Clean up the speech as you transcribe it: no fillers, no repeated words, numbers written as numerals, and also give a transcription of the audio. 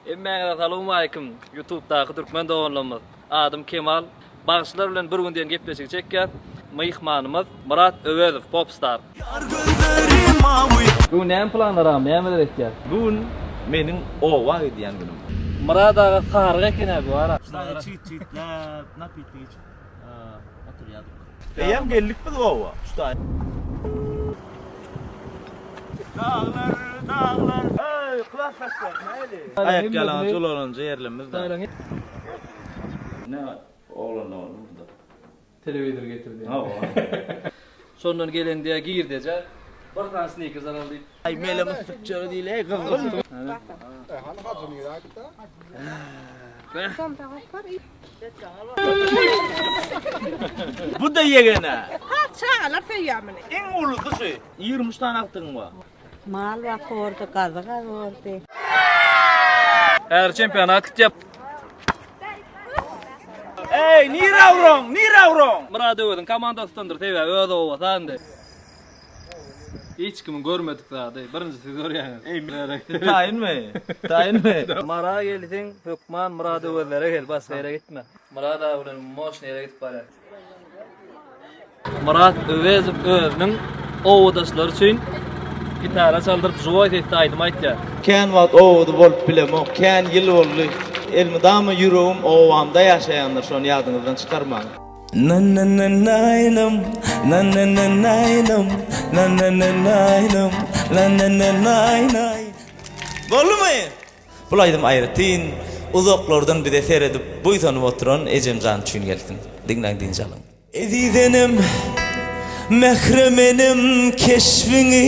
Hemmäňize salowmaleýkim ýutubdaky türkmen doganlarymyz. Adym Kemal. Bagşylar bilen bir gün diýen gepleşigi çekýäs. Myhmanymyz Myrat Öwezow popstar. Bu gün näme planlar agam nämeler etýäs? Bu gün meniň oba gidýän günüm. Myrat aga saryk eken-ä bu ara. Şuny çiğit-çiğitläp, napitlik içip oturýardyk. Eýýäm geldik biz oba. Şu taý. Daglar, daglar. Eý, klasdaşlar, näli? Aýak ýalaňaç ulalanja ýerlerimiz bar. Ne oglan doganymyz burada. Telewizor getirdi. Hawa. Şondan gelende girdeje bir sany snikers alalım diýip. Aý mele mysykçary diýle, eý gyzgyn. Hany hajy nirä gitdi? Bu-da ýegene. Has çagalar söýýär muny. Iň ulusy şu. 23 sany agtygyň bar. Mal bakordy, gazy gabordy. Häzir çempionat gitýär. Eý, nirä uraň? Nirä uraň? Myrat Öweziň komandasydandyr, sebäbi öz obasy indi. Hiç kimiň görmedik zady. Birinji siz görýäňiz. Eý, taýynmy? Taýynmy? Mara gelseň, hökman Myrat Öwezlere gel, başga ýere gitme. Myrat aga bilen moşny ýere gidip barýar. Myrat Öwezow özüniň obadaşlary üçin gitara çaldyryp žiwoý sesde aýdym aýtýar. Kän wagt obada bolup bilemok, kän ýyl boldy. Elmydama ýüregim obamda ýaşaýandyr, şony ýadyňyzdan çykarmaň. Na-na-na-naýnam, na-na-na-naýnam, na-na-na-naýnam, na-na-na-naý-naý. Boldumy? Bul aýdym aýratyn uzaklardan bize seredip buýsanyp oturan ejemjan üçin gelsin. Diňläň dynç alyň. Eziz enem, mährem enem keşbiňi.